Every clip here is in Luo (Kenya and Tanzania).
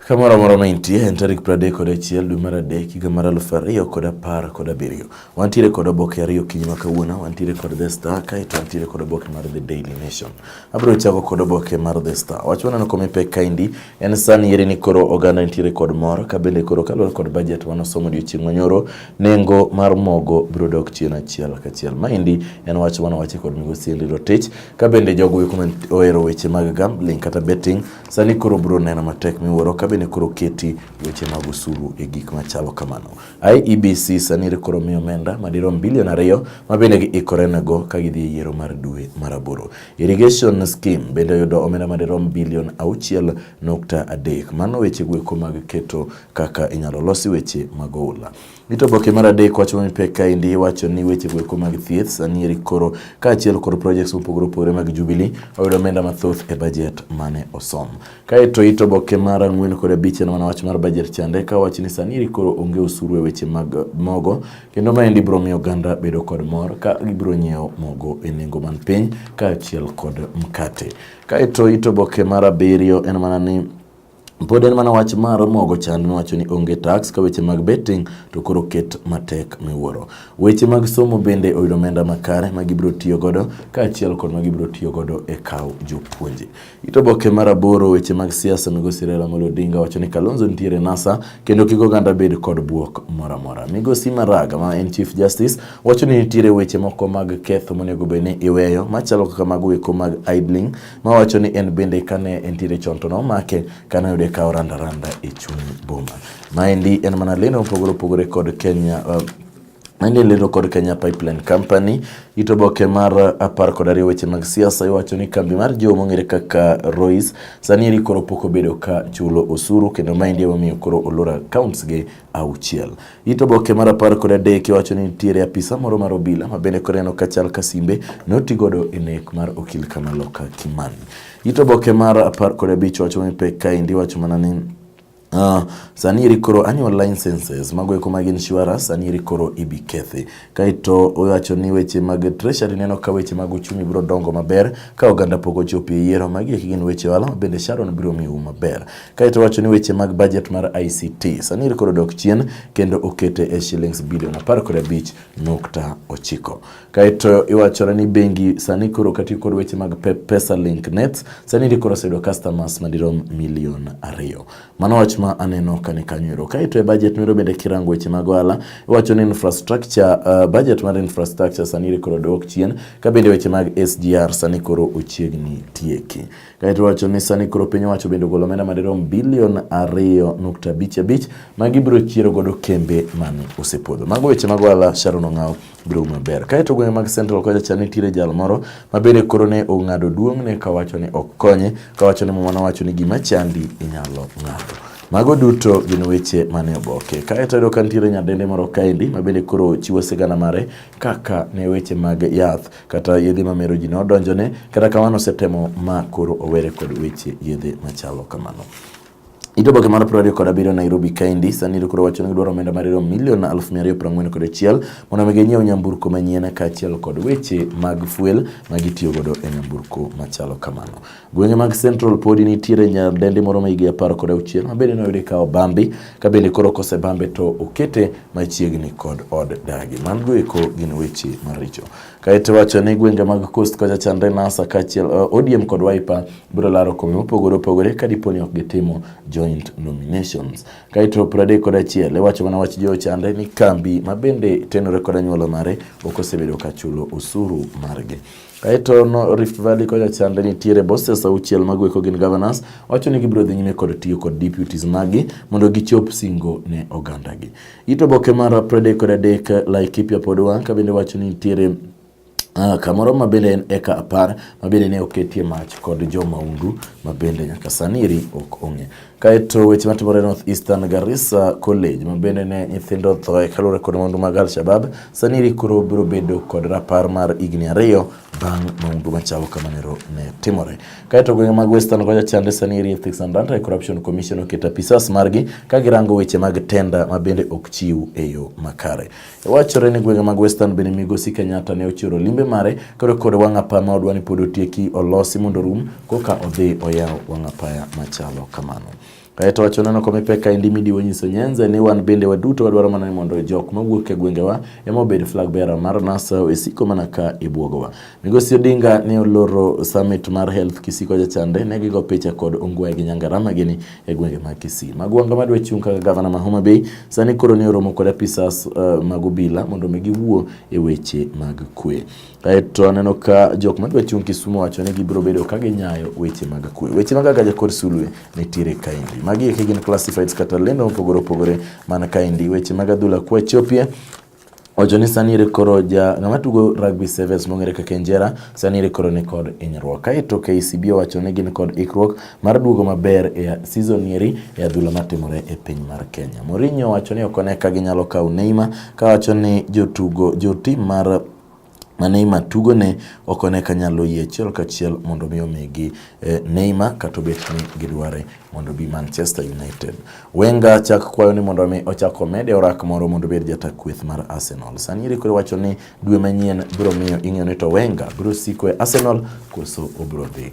Kamoro amora ma intie, en tarik 31 dwe mar adek higa mar 2017. Wantiere kod oboke ariyo okinyi ma kawuono, wantiere kod The Star kaeto wantiere kod oboke mar The Daily Nation. Abiro chako kod oboke mar The Star. Wach waneno kome pek kaendi en sani eri ni koro oganda nitiere kod mor ka bende koro kaluwore kod budget manosomo odiochieng' manyoro, nengo mar mogo biro dok chien achiel kachiel. Maendi en wach manowachi kod migosi Henry Rotich ka bende jogo eko ohero weche mag gambling kata betting Sani koro bro neno matek miwuoro ka bende koro keti weche mag osuru e gik machalo kamano. IEBC sani ere koro miyo omenda madirom bilion 2 ma bende giikore nego ka gidhi e yiero mar dwe mar aboro. Irrigation scheme bende oyudo omenda madirom bilion 6.3. Mano weche goeko mag keto kaka inyalo losi weche mag oula. It oboke mar adek wacho mapek kaendi iwacho ni weche goeko mag thieth sani eri koro kaachiel kod projects mopogore opogore mag Jubilee oyudo omenda mathoth e budget mane osom. Kaeto it oboke mar 4 kod 5 en mana wach mar budget chande ka wach ni sani eri koro onge osuru e weche mag mogo kendo maendi biro miyo oganda bedo kod mor ka gibiro nyiewo mogo e nengo man piny kaachiel kod mkate. Kaeto it oboke mar 7 en mana ni pod en mana wach mar mogo chand miwacho ni onge tax ka weche mag betting to koro ket matek miwuoro. Weche mag somo bende oyudo omenda makare ma gibiro tiyo godo kaachiel kod ma gibiro tiyo godo e kawo jopuonje. It oboke mar 8 weche mag siasa migosi Raila Amolo Odinga wacho ni Kalonzo nitiere NASA kendo kik oganda bed kod buok moro amora. Migosi Maraga ma en Chief Justice wacho ni nitiere weche moko mag ketho monego bed ni iweyo machalo kaka mago eko mag idling mawacho ni en bende kane entiere chon to nomake kane oyude ka oranda randa e chuny boma. Maendi en mana lendo mopogore opogore kod Kenya maendi en lendo kod Kenya Pipeline Company. It oboke mar 12 weche mag siasa iwacho ni kambi mar jowo mong'ere kaka Royce sani eri koro pok obedo ka chulo osuru kendo maendi emomiyo koro oloro accounts ge 6. It oboke mar 13 iwacho ni nitiere apisa moro mar obila ma bende koro ineno ka chal ka simbe noti godo e nek mar okil Kamaloka Kimani. It oboke mar 15 wacho ni pek kaendi wacho mana ni sani eri koro annual licenses mago eko mag insurance sani eri koro ibi kethi. Kaeto owacho ni weche mag treasury neno ka weche mag uchumi biro dongo maber ka oganda pok ochopo e yiero. Magi eki gin weche ohala ma bende Sharon biro miyou maber. Kaeto owacho ni weche mag budget mar ICT sani eri koro dok chien kendo okete e shillings bilion 15.9. Kaeto iwachore ni bengi sani koro katiyo kod weche mag pesa link nets sani eri koro oseyudo customers madirom milion 2. Mano wach ma aneno ka ni kanyo ero. Kaeto e budget mero bende kirango weche mag ohala iwacho ni infrastructure budget mar infrastructure sani eri koro dok chien ka bende weche mag SGR sani koro ochiegni tieki. Kaeto iwacho ni sani koro piny owacho bende ogolo omenda madirom bilion 2.55 ma gibiro chiero godo kembe mane osepodho. Mago weche mag ohala Sharon Ong'aw biro maber. Kaeto gwenge mag Central kocha cha nitiere jal moro ma bende koro ne ong'ado duong'ne kawacho ni ok konye, kawacho ni muma nowacho ni gima chandi inyalo ng'ado. Mago duto gin weche mane oboke. Kaeto yudo ka nitiere nyadende moro kaendi ma bende koro chiwo sigana mare kaka ne weche mag yath kata yedhe mamero ji nodonjone, kata kamano osetemo ma koro owere kod weche yedhe machalo kamano. It oboke mar 27 Nairobi kaendi sani koro wacho ni gidwaro omenda madirom milion 241,000 mondo mi ginyiew nyamburko manyien kaachiel kod weche mag fuel ma gitiyo godo e nyamburko machalo kamano. Gwenge mag Central podi nitiere nyadendi moro ma higi 16 ma bende noyudi ka obambi ka bende koro kosebambe to okete machiegni kod od dagi. Mago eko gin weche maricho. Kaeto wacho ni gwenge mag Coast kocha chandre NASA kaachiel ODM kod Wiper biro laro kombe mopogore opogore ka dipo ni ok gitimo joint nominations. Kaeto 31 iwacho mana wach jo chande ni kambi ma bende tenore kod anyuola mare ok osebedo ka chulo osuru margi. Kaeto no Rift Valley kocha chande nitiere bosses 6 mago eko gin governors wacho ni gibiro dhi nyime kod tiyo kod deputies maggi mondo gichop singo ne ogandagi. It oboke mar 33 Laikipia pod wang' ka bende wacho ni nitiere kamoro ma bende en eka 10 ma bende ne oketie mach kod jo mahundu ma bende nyaka sani eri ok ong'e. Kaeto weche matimore North Eastern Garissa College ma bende ne nyithindo othoe kaluwore kod mahundu mag Al-Shabaab sani eri koro biro bedo kod rapar mar higni 2 bang' mahundu machalo kamanero ne timore. Kaeto gwenge mag Western kocha chande sani eri Ethics and Anti-Corruption Commission oketo apisas margi ka girango weche mag tenda ma bende ok chiw e yo makare. Wachore ni gwenge mag Western bende migosi Kenyatta ne ochioro limbe mare koro kod wang' apaya ma odwa ni pod otieki olosi mondo orum koka odhi oyaw wang' apaya machalo kamano. Kaeto wacho neno kome pek kaendi midiwo nyiso Nyenze ni wan bende waduto wadwaro mana ni mondo jok mawuok e gwengewa ema obed flag bearer mar NASA e siko mana ka ibwogowa. Migosi Odinga ne oloro summit mar health Kisii kocha chande ne gigo picha kod Ongwae gi Nyangarama gini e gwenge mag Kisii. Magwanga madwa chung' kaka gavana ma Homa Bay sani koro ne oromo kod apisas mag obila mondo mi giwuo e weche mag kwe. Kaeto aneno ka jok madwa chung' Kisumu wacho ni gibiro bedo ka ginyayo weche mag kwe. Weche mag agaja kod sulwe nitiere kaendi. Magi eki gin classifieds kata lendo mopogore opogore man kaendi. Weche mag adhula kwachopie Owacho ni sani ere koro ja ng'ama tugo rugby sevens mong'ere kaka Injera sani ere koro ni kod hinyruok. Kaeto KCB owacho ni gin kod ikruok mar duogo maber e season eri e adhula matimore e piny mar Kenya. Mourinho owacho ni ok one ka ginyalo kawo Neymar ka wacho ni jotugo jo tim mar ma Neymar tugo ne ok one ka nyalo yie achiel kachiel mondo mi omigi Neymar kata obet ni gidware mondo obi Manchester United. Wenger chak kwayo ni mondo mi ochak omede orak moro mondo obed jata kweth mar Arsenal. Sani eri koro wacho ni dwe manyien biro miyo ing'eyo ni to Wenger biro siko e Arsenal koso obiro dhi.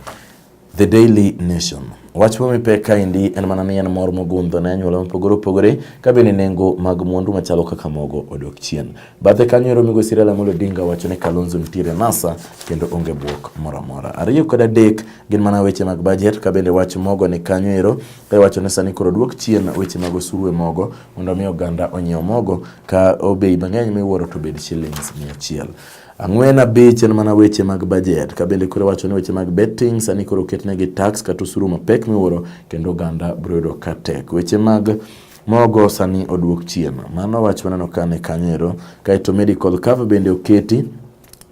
The Daily Nation. Wach momi pek kaendi en mana ni en mor mogundho ne anyuola mopogore opogore ka bende nengo mag mwandu machalo kaka mogo odok chien. Bathe kanyo ero migosi Raila Amolo Odinga wacho ni Kalonzo nitiere NASA kendo onge bwok moro amora. 2 kod 3 gin mana weche mag budget ka bende wach mogo ni kanyo ero ka iwacho ni sani koro duok chien weche mag osuru e mogo mondo mi oganda onyiew mogo ka bei mang'eny miwuoro to bed shillings 100. 4 5 en mana weche mag budget ka bende koro wacho ni weche mag betting sani koro oketnegi tax kata osuru mapek miwuoro kendo oganda biro yudo ka tek. Weche mag mogo sani oduok chien. Mano wach maneno ka ni kanyo ero. Kaeto medical cover bende oketi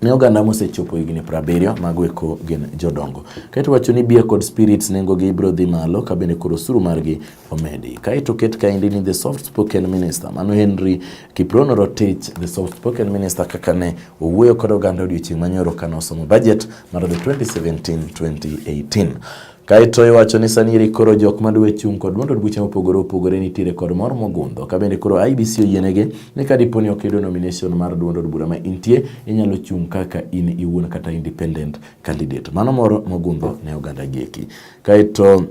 ne oganda mosechopo higni 70 mago eko gin jodongo. Kaeto wacho ni beer kod spirits nengo gi biro dhi malo ka bende koro osuru margi omedi. Kaeto ket kaendi ni the soft spoken minister mano Henry Kiprono Rotich the soft spoken minister kaka ne owuoyo kod oganda odiochieng' manyoro kane osomo budget mar the 2017-2018. Kaeto iwacho ni sani eri koro jok madwa chung' kod duond od buche mopogore opogore nitiere kod mor mogundho ka bende koro IEBC oyienegi ni ka dipo ni ok iyudo nomination mar duond od bura ma intie inyalo chung' kaka in iwuon kata independent candidate. Mano mor mogundho ne oganda gieki. Kaeto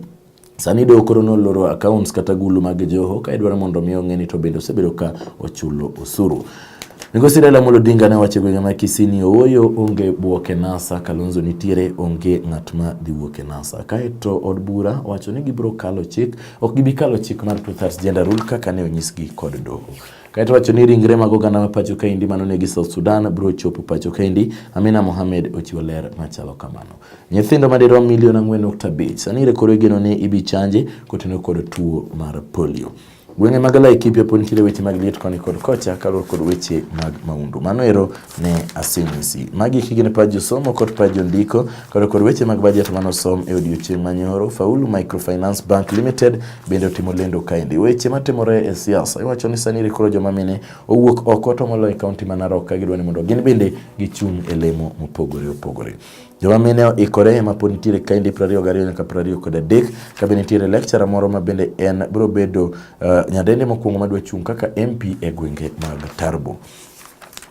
sani doho koro noloro accounts kata gulu mag Joho ka idwaro mondo mi ong'e ni to bende osebedo ka ochulo osuru. Migosi Raila Amolo Odinga ne owacho e gwenge ma Kisii ni ooyo onge buok e NASA, Kalonzo nitiere onge ng'at ma dhi wuok e NASA. Kaeto od bura owacho ni gibiro kalo chik, ok gibi kalo chik mar 2/3 gender rule kaka ne onyisgi kod doho. Kaeto wacho ni ringre mag oganda ma pacho kaendi manonegi South Sudan biro chopo pacho kaendi. Amina Mohamed ochiwo ler machalo kamano. Nyithindo madirom milion 4.5 sani rekoro igeno ni ibi chanje kotenore kod tuo mar polio. Gwenge mag Laikipia pod nitiere weche mag liet koni kod kocha kaluwore kod weche mag maundu. Mano ero ne asenyisi. Magi eki gin pach josomo kod pach jondiko kod kod weche mag budget manosom e odiochieng' manyoro. Faulu Microfinance Bank Limited bende otimo lendo kaendi. Weche matimore e siasa iwacho ni sani eri koro joma mine owuok oko to moloyo e kaunti ma Narok ka gidwa ni mondo gin bende gichung' e lemo mopogore opogore. Joma mine oikore ema pod nitiere kaendi 22 nyaka 23 ka bende nitiere lecturer moro ma bende en biro bedo nyadendi mokwongo madwa chung' kaka MP e gwenge mag Tarbo.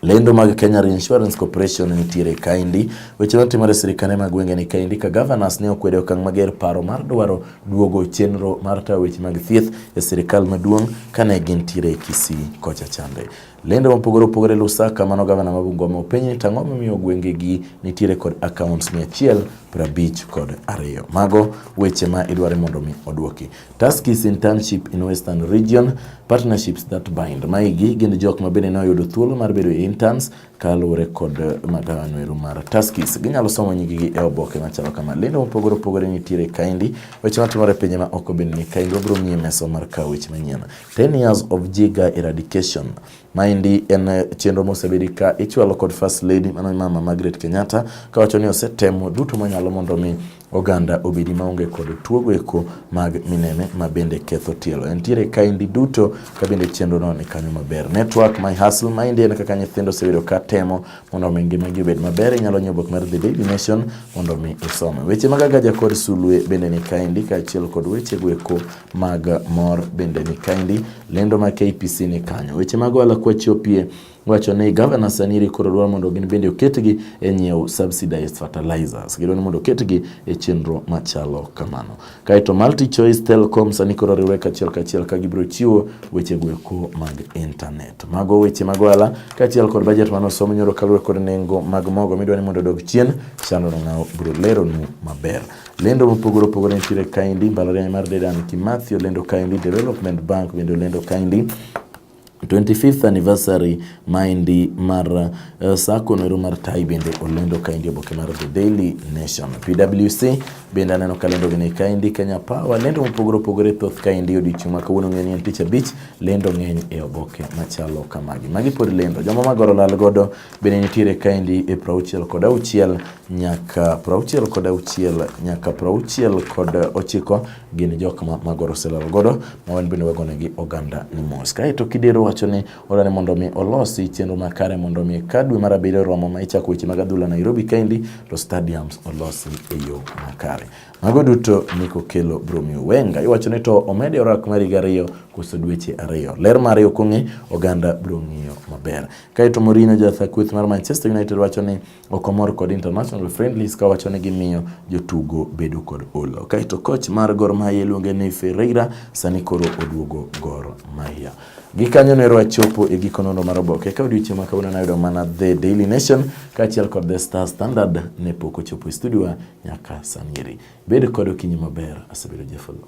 Lendo mag Kenya Reinsurance Corporation nitiere kaendi. Weche matimore e sirkande mag gwenge ni kaendi ka governors ne okwedo okang' mager paro mar dwaro duogo chenro mar tayo weche mag thieth e sirkal maduong' kane gintiere Kisii kocha chande. Lendo mopogore opogore Lusaka mano gavana ma Bungoma openj ni tang'o momiyo gwengegi nitiere kod accounts 152. Mago weche ma idwaro mondo mi oduoki. Tuskys internship in Western Region, partnerships that bind. Maigi gin jok ma bende ne oyudo thuolo mar bedo interns kaluwore kod magawano ero mar Tuskys. Ginyalo somo nyinggi e oboke machalo kama. Lendo mopogore opogore nitiere kaendi. Weche matimore e pinje ma oko bende ni kaendi. Wabiro miyi meso mar kawo weche manyien. 10 years of Jiga eradication. Maendi en chenro mosebedi ka ichwalo kod First Lady mano Mama Margaret Kenyatta kawacho ni osetemo duto monyalo mondo mi oganda obedi maonge kod tuogo eko mag minene ma bende ketho tielo. Entiere kaendi duto ka bende chenro no ni kanyo maber. Network My Hustle maendi en kaka nyithindo osebedo ka temo mondo mi ngimagi obed maber. Inyalo nyiewo obok mar The Daily Nation mondo mi isome. Weche mag agaja kod sulwe bende ni kaendi kaachiel kod weche goeko mag mor bende ni kaendi. Lendo mag KPC ni kanyo. Weche mag ohala kwachopie Wacho ni gavana sani koro dwaro mondo gin bende oketgi e nyiewo subsidized fertilizers. Gidwaro ni mondo oketgi e chenro machalo kamano. Kaeto MultiChoice Telcom sani koro riwre kachiel kachiel ka gibiro chiwo weche goeko mag internet. Mago weche mag ohala kaachiel kod budget mane osom nyoro kaluwore kod nengo mag mogo midwa ni mondo odog chien. Shandon Ong'awo biro leronu maber. Lendo mopogore opogore nitiere kaendi, mbalariany mar Dedan Kimathi olendo kaendi, Development Bank bende olendo kaendi. 25th anniversary maendi mar sako noero mar tai bende olendo kaendi oboke mar The Daily Nation. PwC bende aneno ka lendo gini kaendi Kenya Power lendo mopogore opogore thoth kaendi odiochieng' ma kawuono ng'e ni en tich abich lendo ng'eny e oboke machalo kamagi. Magi pod lendo. Joma magoro lal godo bende nitiere kaendi e 66 nyaka 66 nyaka 69 gin jok ma magoro oselal godo ma wan bende wagonegi oganda ni mos. Kaeto Kidero wacho ni odwa ni mondo mi olosi chenro makare mondo mi ka dwe mar abiriyo romo ma ichako weche mag adhula Nairobi kaendi to stadiums olosi e yo makare. Mago duto Nico Kelo Bromio Wenga iwacho ni to omede orak mar higa ariyo koso dweche ariyo. Ler mare ok ong'e, oganda biro ng'iyo maber. Kaeto Mourinho jatha kweth mar Manchester United wacho ni ok omor kod international friendlies ka wacho ni gimiyo jotugo bedo kod olo. Kaeto coach mar Gor Mahia iluonge ni Ferreira sani koro oduogo Gor Mahia. Gikanyo nero achopo e giko nonro mar oboke ka odiochieng' ma kawuono nayudo mana The Daily Nation kaachiel kod The Star Standard ne pok ochopo e studio nyaka sani eri. Bed kod okinyi maber, asebedo Jeff Oloo.